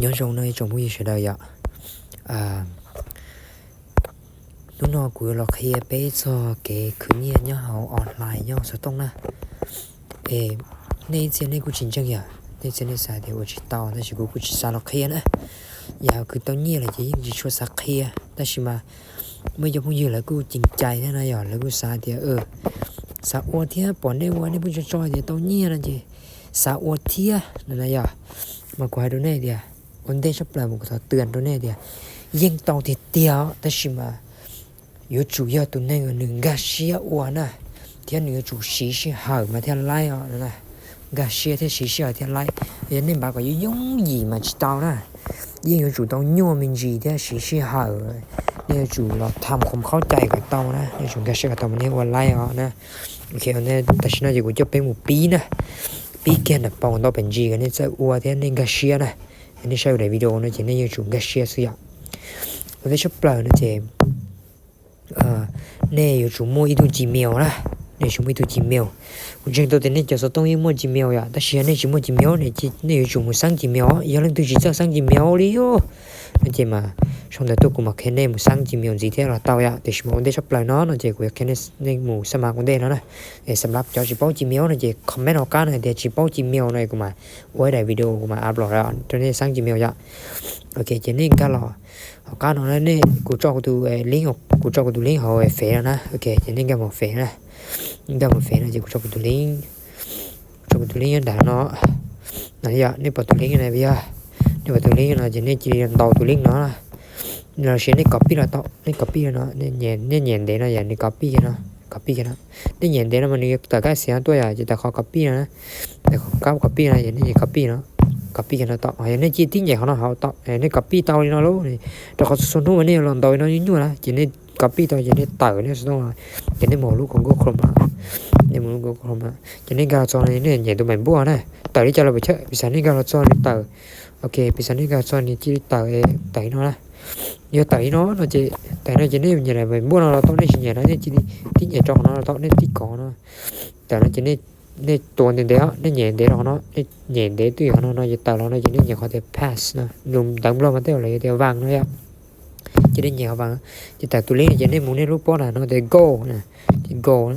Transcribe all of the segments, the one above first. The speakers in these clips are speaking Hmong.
Nyob zoo no ib tsoom phooj ywg sawv daws yom. Hnub no kuv yuav los qhia peb txog kev khwv nyiaj nyob hauv online nyob hauv xov tooj na. Es nej ib txhia nej kuj tsis ntseeg yom, nej ib txhia nej xav tias ua tsis tau, tab sis kuv kuj tsis xav los qhia na. Yog khwv tau nyiaj lawm ces yeej tsis tshua xav qhia, tab sis mas muaj ib co phooj ywg lawv kuj ceev cai thiab no yog lawv kuj xav tias xav ua thiab, pom nej ua nej pheej tso tso tias tau nyiaj no ces xav ua thiab no na yog. Mas kuv hais rau nej tias, ua ntej tshaj plaws mas kuv thov twv rau nej tias yeej tau tiag tiag, tab sis mas yuav tsum yog tus neeg uas nws nkag siab ua na, thiab nws yuav tsum siv sij hawm mas thiaj laib os. Nkag siab thiab siv sij hawm thiaj laib. Yog nej npaj kom yooj yooj yim mas tsis tau na, yeej yuav tsum tau nyuaj me ntsis thiab siv sij hawm. Nej yuav tsum los tham qhov khaub cai kom tau na, nej yuav tsum nkag siab kom tau mas nej ua laib os na. Ok, tam sim no ces kuv coj peb mus pib na, pib kiag nram paus ntau pem ntsis kom nej txawj ua thiab nej nkag siab na. Nej saib daim video no ces nej yuav tsum nkag siab xwb yom. Ua ntej tshaj plaws no ces nej yuav tsum muaj ib tug Gmail na, nej yuav tsum muaj ib tug Gmail. Kuv ntseeg tau tias nej cov xov tooj yeej muaj Gmail yom, tab sis yog nej tsis muaj Gmail ne, nej yuav tsum mus xeeb Gmail. Yog leej twg tsis txawj xeeb Gmail li no ces mas sau ntawv tuaj kuv mam qhia nej mus xeeb Gmail ntxiv thiab los tau yom. Tiam sis mas ua ntej tshaj plaws no no ces kuv yuav qhia nej mus xab mas ua ntej no na. Es xam lab cov tsis paub Gmail no ces comment hauv qab no hais tias tsis paub Gmail no kuv mam ua ib daim video kuv mam upload rau nej xeeb Gmail yom. Ok, ces nej nkag los hauv qab no, kuv tso kuv tus link, kuv tso kuv tus link hauv Fev no na. Ok, ces nej nkag mus Fev na, nkag mus Fev no ces kuv tso kuv tus link, tso kuv tus link nyob nram no. Yog nej pom tus link no, yog nej pom tus link no ces nej cia li ntaus tus link no, los sis nej copy los tau, nej copy no, nej nyem ntev no yog nws copy no, copy no. Nej nyem ntev no mas nws yuav tawm kab xiav tuaj yom, ces tawm qhov copy no, tawm qhov copy no ces nej nyem copy no, copy no tau. Yog nej cia tib nyem qhov no hauv tau, nej copy tau li no lauj, rau qhov txhua txhua hnub mas nej yuav los ntaus li no nyuaj nyuaj na, ces nej copy tau ces nej tawm nej xov tooj, ces nej mus lub Google Chrome, nej mus lub Google Chrome, ces nej nkag los txog no nej nyem tus maim npuaj na, tawm li cas los pem chawj, piv xam nej nkag los txog nws tawm. Ok, piv xam nej nkag los txog nws cia li tawm, tawm li no na. Yog tawm li no no ces, tawm no ces nej nyem daim maim npuaj no los tau, nej tsis nyem no nej cia li tib nyem rau qhov no los tau, nej tib kov no. Tawm no ces nej tua ntev ntev, nej nyem ntev rau qhov no, nej nyem ntev twj ywm qhov no no ces tawm los no ces nej nyem qhov tias pass no, lus ntawv Nplog mas tej zaum lawv tias vam no yom. Ces nej nyem qhov vam, ces tawm tus link no ces nej mus nej lub pob na no tias go, ces go,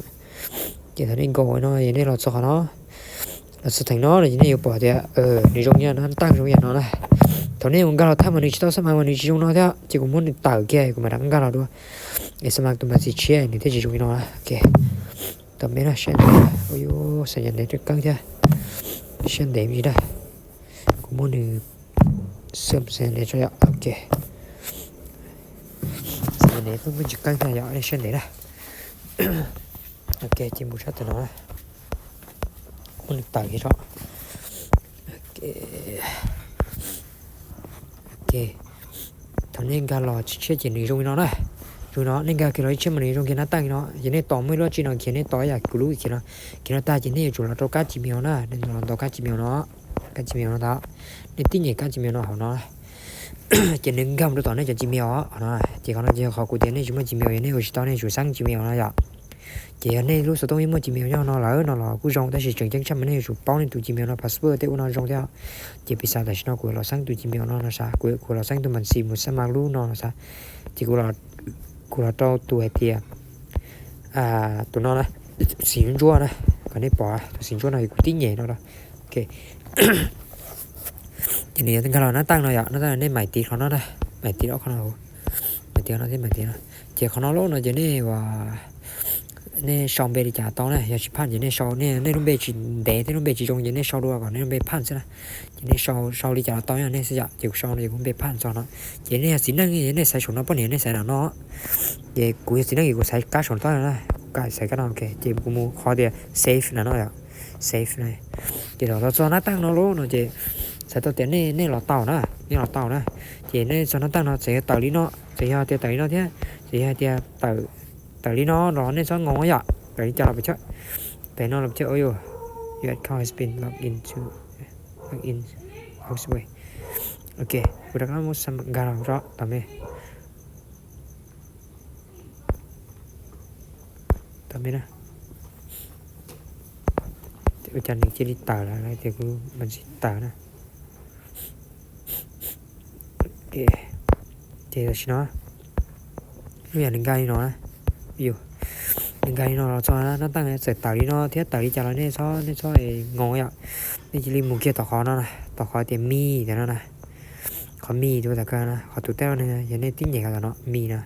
ces thaum nej go no ces nej los txog qhov no, los txog theem no no ces nej yuav pom tias nws zoo li no, ntaj zoo li no na. Thaum nej mus nkag los thaum mas nws tsis tau xab mas mas nws tsis zoo no thiab, ces kuv muab nws tawm kiag kuv mam rov nkag los dua. Es xab mas tus mas txiv tshiab nws thiaj tsis zoo li no. Ok, tau me na, siab ntev, ua xav nyas ntev rau kawg thiab, siab ntev me ntsis na. Kuv muab nws xab mas ntev tso yom. Ok, xab mas ntev kuj muaj tsis kawg thiab yom, siab ntev na. Ok, ces mus sab tom no na, muab nws tawm kiag tso. Ok, thaum nej nkag los tshiab tshiab ces nws zoo li no na. Zoo no, nej nkag kiag los ib tshiab mas nws zoo kiag nab taj li no, ces nej tos muaj ib lub tsi no khiav, nej tos ib yam kuv lub khiav no. Khiav no tag ces nej yuav tsum los rau kab Gmail na, nej los ntaus kab Gmail no, kab Gmail no tau. Nej tib nyem kab Gmail no hauv no, ces nws nkag mus rau tom nej cov Gmail os no. Ces qhov no ces qhov kuv tias nej tsis muaj Gmail, yog nej ua tsis tau nej yuav tsum xeeb Gmail no yom. Ces yog nej lub xov tooj yeej muaj Gmail nyob no lawm no los kuj zoo, tab sis tseem ceeb tshaj mas nej yuav tsum paub nej tus Gmail no password tej ua no zoo thiab. Ces piv xam tam sim no kuv los xeeb tus Gmail no no sav, kuv los xeeb tus mas ntxim mus xab mas lub no no sav. Ces kuv los rau tus hais tias tus no na, tus xim ntsuab na, kom nej pom tus xim ntsuab no kuv tib nyem no. Ok, ces nws yuav nkag los nab taj no yom, nab taj no nej mam tiv qhov no na, mam tiv ob qhov no, mam tiv no thiab mam tiv no. Ces qhov no lub no ces nej ua, nej sau npe li cas tau na, yog tsis phaj ces nej sau, nej lub npe tsis ntev thiab lub npe tsis zoo ces nej sau dua kom nej lub npe phaj xwb na. Ces nej sau, sau li cas los tau, yog nej xav yom, ces kuv sau no ces kuv npe phaj txog no. Ces nej yog txiv neej nej xaiv saum no, poj niam nej xaiv nram no. Ces kuv yog txiv neej ces kuv xaiv kab saum no na, kuv xaiv kab no. Ok, ces kuv mus qhov tias save na no yom, save na. Ces thaum txog nab taj no lub no ces txhais tau tias nej, nej los tau na, nej los tau na. Ces nej txog nab taj no txawm yog tawm li no, txawm yog tias tawm li no thiab, txawm yog tias tawm li no los nej txhob ngoo yom, tawm li cas los pes tsawg, tawm li no los pes tsawg, your account has been logged into, logged in, ok, kuv rov qab muab xa nkag los tso tom me, tom me na. Ua cas nws cia li tawm lawm, tias kuv mas tsis tawm na. Ces tam sim no, lub yam nws nkag li no na, yus, nws nkag li no los txog na, nab taj txawm tawm li no thiab tawm li cas los nej txhob, nej txhob ngos yom. Nej cia li mus kiag tom qhov no na, tom qhov tias me ntawm no na, qhov me tus tawm kawg na, qhov tus tej no yog nej tib nyem kiag tom no me na.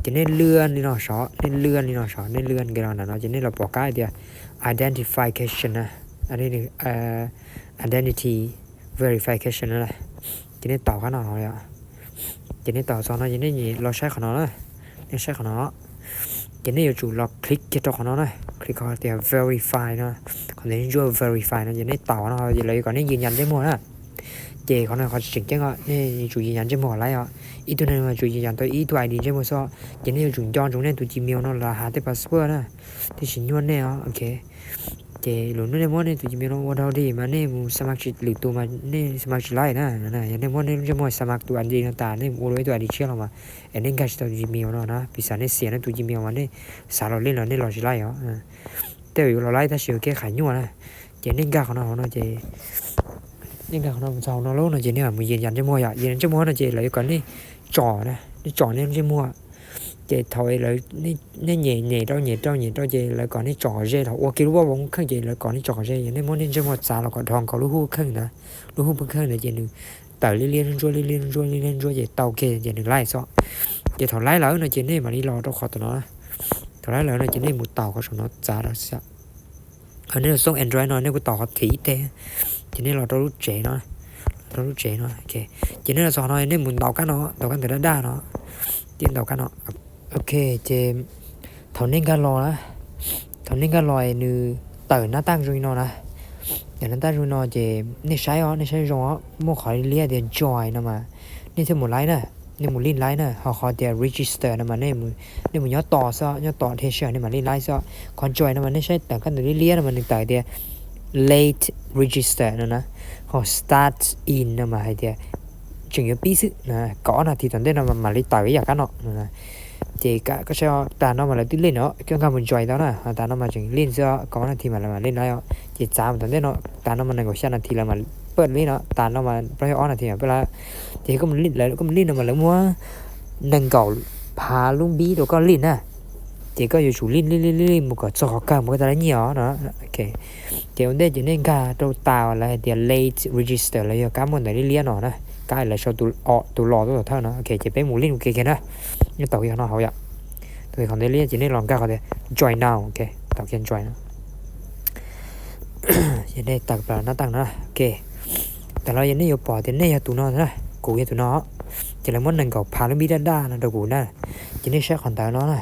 Ces nej lwaj li no sov, nej lwaj li no sov, nej lwaj nkag los nram no ces nej los pom kab hais tias identification na, identity verification na. Ces nej taus kab no, ces nej taus txog no ces nej nyem los saib qhov no na, nej saib qhov no. Ces nej yuav tsum los click kiag rau qhov no na, click qhov tias verify no, qhov ntawd ntsuab verify no ces nej taus no ces lawv yuav kom nej yws nyas ntsej muag na. Ces qhov no qhov tseem ceeb os, nej yuav tsum yws nyas ntsej muag kom laib os. Ib tug neeg mas tsum yws nyas tau ib tug I D ntsej muag xwb, ces nej yuav tsum nco ntsoov nej tus Gmail no los has tej password na, thiaj tsis nyuaj nej os, ok. Ces lwm hnub nej muab nej tus Gmail no ua dhau li mas nej mus xa mas tsis lwm tus mas nej xa mas tsis laib na. Yog nej muab nej lub ntsej muag xa mas tus I D no tas nej mus ua dua ib tug I D tshiab los mas es nej nkag tsis tau tus Gmail no na, piv xam nej xiam nej tus Gmail mas nej xav los lej los nej los tsis laib os. Tej zaum yuav los laib tab sis yuav kev qhais nyuaj na. Ces nej nkag qhov no hauv no ces, nej nkag qhov no mus txog hauv no lawm no ces nej mam mus yws nyas ntsej muag yom, yws nyas ntsej muag no ces lawv yuav kom nej tsom, nej tsom nej lub ntsej muag. Ces thaum lawv, nej nyem nyem rau nyem rau nyem rau ces lawv kom nej tsom ze, thaum ua kiag lub voj voov kheej ces lawv kom nej tsom ze, yog nej muab nej ntsej muag txav los kom dhos nkaus lub hub kheej ntawd, lub hub kheej ntawd ces nws tawm liab liab ntsuab liab liab ntsuab liab liab ntsuab ces tau kiag ces nws laib xwb. Ces thaum laib lawm no ces nej mam li los rau qhov tom no. Thaum laib lawm no ces nej mus taus qhov saum no txav rau xwb. Nej los xoob Android no nej kuj taus qhov thim ib teg, ces nej los rau lub tsev no, los rau lub tsev no, ces nej los txog no nej mus ntaus kab no, ntaus kab ntawm daj daj no, ces ntaus kab no. Ok, ces thaum nej nkag los na, thaum nej nkag los nws tawm nab taj zoo li no na, tawm nab taj zoo li no ces nej saib os, nej saib zoo os, muaj qhov liab tias join no mas nej thiaj mus laib na, nej mus lij laib na, ho qhov tias register no mas nej mus nyob tos xwb, nyob tos dhia sij hawm nej mam lij laib xwb. Qhov join no mas nej saib tawm kab ntawm liab liab no mas nws tawm tias late register no na, ho start in no mas hais tias tseem yuav pib xwb, kaum ob nas this tom ntej no mam li tawm ib yam kab no. Ces koj saib tag no mas lawv twb lij no, koj nkag mus join tau na, tag no mas tseem lij xwb, kaum ob nas this mas lawv mam lij laib os. Ces txav mus tom ntej no, tag no mas nees nkaum xya nas this lawv mam pawj lib no, tag no mas plaub caug ob nas this mam pawj lib. Ces koj mus lij no mas lawv muab nees nkaum phav lub npib rau koj lij na. Ces koj yuav tsum lij lij lij lij mus kom txog qhov kawg mus koj tas lab nyiaj os no. Ces ua ntej ces nej nkag rau tas lawv hais tias late register los yog kab muaj ntawm liab liab no na, kab lawv sau tus los tuaj tom thawj no. Ok, ces peb mus lij mus kiag kiag na. Nej taus kiag qhov no hauv yom. Taus kiag qhov ntawd liab ces nej los nkag qhov tias join now, ok, taus kiag join no. Ces nej tawm plaws nab taj no, ok. Tawm los yog nej yuav pom tias nej yog tus no na, kuv yog tus no. Ces lawv muab nees nkaum phav lub npib daj daj no rau kuv na. Ces nej saib qhov ntawd no na.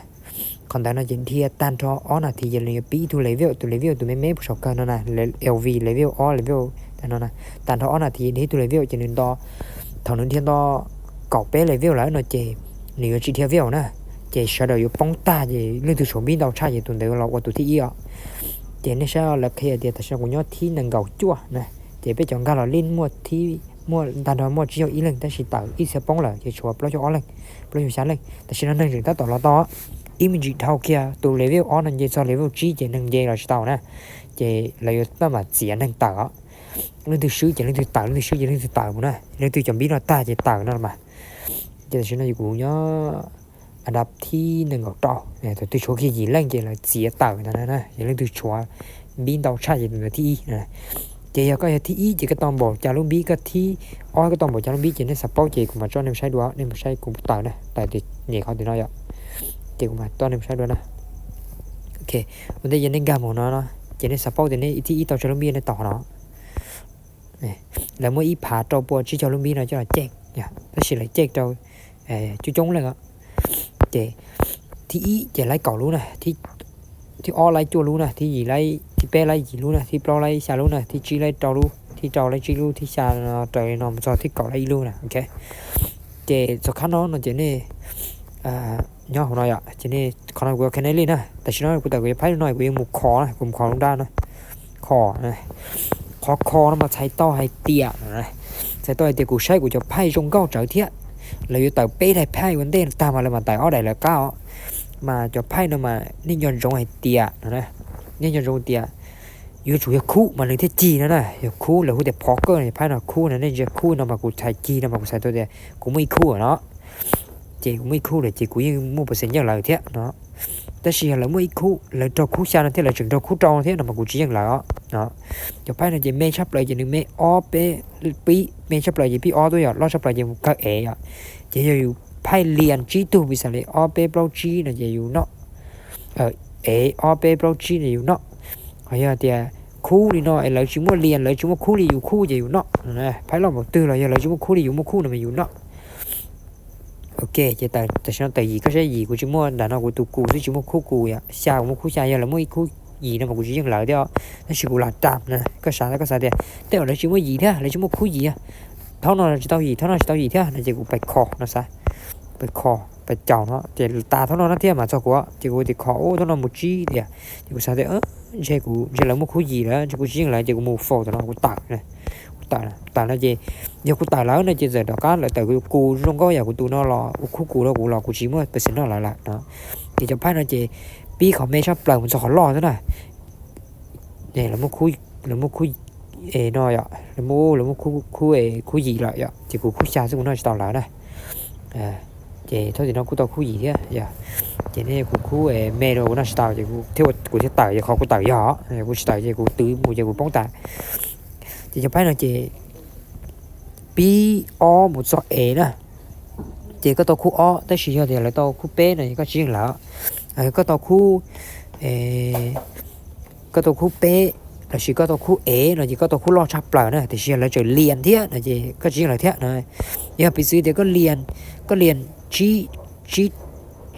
Qhov ntawd no ces dhia tag nrho ob nas this ces nws yuav pib ib tug level, tus level tus me me puag saum kawg no na, L V level ob level no na. Tag nrho ob nas this dhia ib tug level ces nws nto, thaum nws dhia nto kaum peb level lawm no ces nws yuav tsis dhia level na. Ces sawv daws yuav poob tag ces leej twg tshuav npib ntau tshaj ces tus ntawd los ua tus thib ib os. Ces nej saib lawv qhia tias tam sim no kuv nyob thib nees nkaum cuaj na. Ces peb cov nkag los lij muaj, muaj tag nrho muaj tsib caug ib leeg tab sis tawm ib txhia poob lawm ces tshuav plaub caug ob leeg, plaub caug xya leej. Tam sim no neeg tseem tab tom los tau, ib me ntsis dhau kiag tus level ob no nce txog level tsib ces neeg nce los tsis tau na. Ces lawv yuav maj mam txiav neeg tawm os. Leej twg swb ces leej twg tawm, leej twg swb ces leej twg tawm mus na. Leej twg cov npib no tag ces tawm no mas. Ces tam sim no kuv nyob a dab thib nees nkaum rau, thaum twg tshuav kiag yim leej ces lawv txiav tawm ntawd na. Yog leej twg tshuav npib ntau tshaj ces tus ntawd thib ib. Ces yog koj yog thib ib ces koj tau npaum cas lub npib, koj thib ob koj tau npaum cas lub npib ces nej xav paub ces kuv mam tso nej mus saib dua, nej mus saib kuv tawm na, tawm tias nyem qhov tim no yom. Ces kuv mam tso nej mus saib dua na. Ok, ua ntej ces nej nkag mus no no, ces nej xav paub tias nej thib ib tau tsawg lub npib nej taus qhov no. Lawv muab ib phav rau pua tsib caug lub npib no coj los cem, tab sis lawv cem rau coob coob leej os. Ces thib ib ces laib kaum lub na, thib ob laib cuaj lub na, thib yim laib, thib peb laib yim lub na, thib plaub laib xya lub na, thib tsib laib rau lub, thib rau laib tsib lub, thib xya no raws li no mus txog thib kaum laib ib lub na, ok. Ces txog qhab no no ces nej nyob hauv no yom, ces nej qhov no kuv yuav qhia nej li na, tam sim no kuv tawm kuv yuav phaib no kuv yuav mus kho na, kuv mus kho lub nrab no, kho, qhov kho no mas txhais tau hais tias, txhais tau hais tias kuv saib kuv cov phaij zoo nkauj tsawv thiab, lawv yuav tawm peb daim phaij ua ntej tag mas lawv mam tawm ob daim lawv qab os. Mas cov phaij no mas nej nco ntsoov hais tias, nej nco ntsoov tias yuav tsum yog khub mas nws thiaj cig no na, yog khub lawv hu tias poker no, yog phab no khub no, nej ntsia khub no mas kuv txhais cig no mas kuv txhais tau tias kuv muaj ib khub no. Ces kuv muaj ib khub lawm ces kuv yeej muaj percent yeej lawv thiab no. Tab sis yog lawv muaj ib khub, lawv raug khub xya no thiab lawv tseem raug khub rau no thiab no mas kuv tsis yeej lawv os no. Cov phab no ces me tshaj plaws ces nws me ob peb pib, me tshaj plaws ces pib ob tuaj yom, loj tshaj plaws ces mus kawg ev yom. Ces yog yus phab lias tsib tug, piv xam li ob peb plaub tsib no ces yus noj, ev ob peb plaub tsib no yus noj. Ho yog tias khub li no es lawv tsis muaj lias, lawv tsis muaj khub li yus khub ces yus noj. Phab loj npaum twg los yog lawv tsis muaj khub li yus muaj khub no mas yus noj. Ok, ces tam sim no tawm yim, koj saib yim kuv tsis muaj, nram no kuv tus kus xwb tsis muaj khub kus yom, xya kuv muaj khub xya, yog lawv muaj ib khub yim no mas kuv tsis yeej lawv thiab os. Tab sis kuv lam ram na, koj xav, koj xav tias tej zaum lawv tsis muaj yim thiab, lawv tsis muaj khub yim, thaum no tsis tau yim, thaum no tsis tau yim thiab no ces kuv pais kho no xav, pais kho, pais caum no ces tas thaum no na thiab mas txog kuv ces kuv tias kho ub thaum no mus tsib tias, ces kuv xav tias ntshe kuv, ntshe lawv muaj khub yim lawm, ntshe kuv tsis yeej lawv ces kuv mus faus tam no kuv tawm, kuv tawm, tawm no ces yog kuv tawm lawm no ces txawm rov qab lawv tawm kuv zoo nkauj yam kuv tus no los ua khub kus rau kuv los kuv tsis muaj percent noj lawv lawm no. Ces cov phab no ces pib qhov me tshaj plaws mus txog qhov loj xwb na. Lawv muaj khub, lawv muaj khub no yom, lawv muaj, lawv muaj khub, khub yim lawm yom, ces kuv khub xya xwb kuv noj tsis tau lawv na. Ces thaum tim no kuj tau khub yim thiab yom. Ces nej kuv khub me rau kuv noj tsis tau ces kuv thiaj, kuv thiaj tawm, ces qhov kuv tawm yog, kuv tsis tawm ces kuv twv mus ces kuv poob tas. Ces cov phab no ces pib ob mus txog ev na. Ces koj tau khub ob tab sis yog tias lawv tau khub peb no koj tsis yeej lawv. Koj tau khub, koj tau khub peb lossis koj tau khub ev no ces koj tau khub loj tshaj plaws na, tiam sis yog lawv tseem lias thiab no ces koj tsis yeej lawv thiab no. Yog piv xws tias koj lias, koj lias tsib,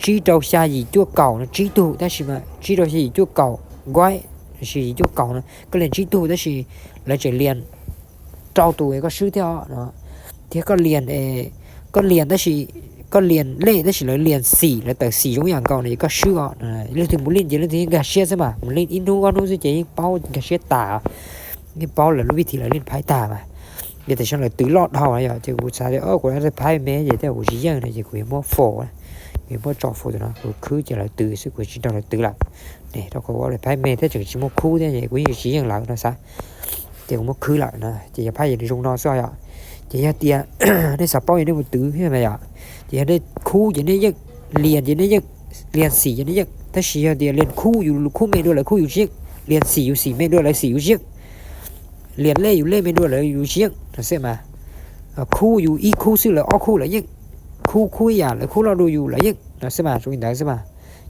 tsib rau xya yim cuaj kaum no, tsib tug tab sis mas tsib rau xya yim cuaj kaum nkuaib lossis yim cuaj kaum no, koj lias tsib tug tab sis lawv tseem lias rau tus koj swb thiab os no. Thiab koj lias, koj lias tab sis, koj lias lej tab sis lawv lias xim, lawv tawm xim zoo yam nkaus no ces koj swb os. Leej twg mus lij ces leej twg yeej nkag siab xwb mas, mus lij ib hnub ob hnub xwb ces yeej paub nkag siab tas, yeej paub lawv lub vij thim lawv lij phaib tag mas. Ces tam sim no lawv twv loj dhau na yom, ces kuv xav tias kuv phaib me ces tej kuv tsis yeej no ces kuv yuav muab faus, kuv yuav muab tso faus tam no, kuv khwb ces lawv twv xwb, kuv tsis nrog lawv twv lawm. Rau qhov ua phaib me thiab tseem tsis muaj khub thiab ces kuv yeej tsis yeej lawv no xav. Ces kuv muab khwb lawm no ces yog phab yog nws zoo no xwb yom. Ces yog tias nej xav paub yog nej mus twv thiab mas yom, ces yog nej khub ces nej yeej, lias ces nej yeej, lias xim ces nej yeej, tab sis yog tias lias khub yus khub me dua lawv khub yus tsis yeej, lias xim yus xim me dua lawv xim yus tsis yeej, lias lej yus lej me dua lawv yus tsis yeej no xwb mas. Khub yus ib khub xwb lawv ob khub lawv yeej, khub khub ib yam lawv khub loj dua yus lawv yeej no xwb mas, zoo li ntawd xwb mas.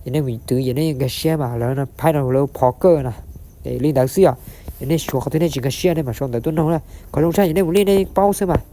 Ces nej mus twv ces nej yeej nkag siab mas, lawv phaib no lawv poker no. Li ntawd xwb yom. Ces nej suav qhov twg nej tsis nkag siab nej mam sau ntawv tuaj noog na. Qhov zoo tshaj ces nej mus lij nej yeej paub xwb mas.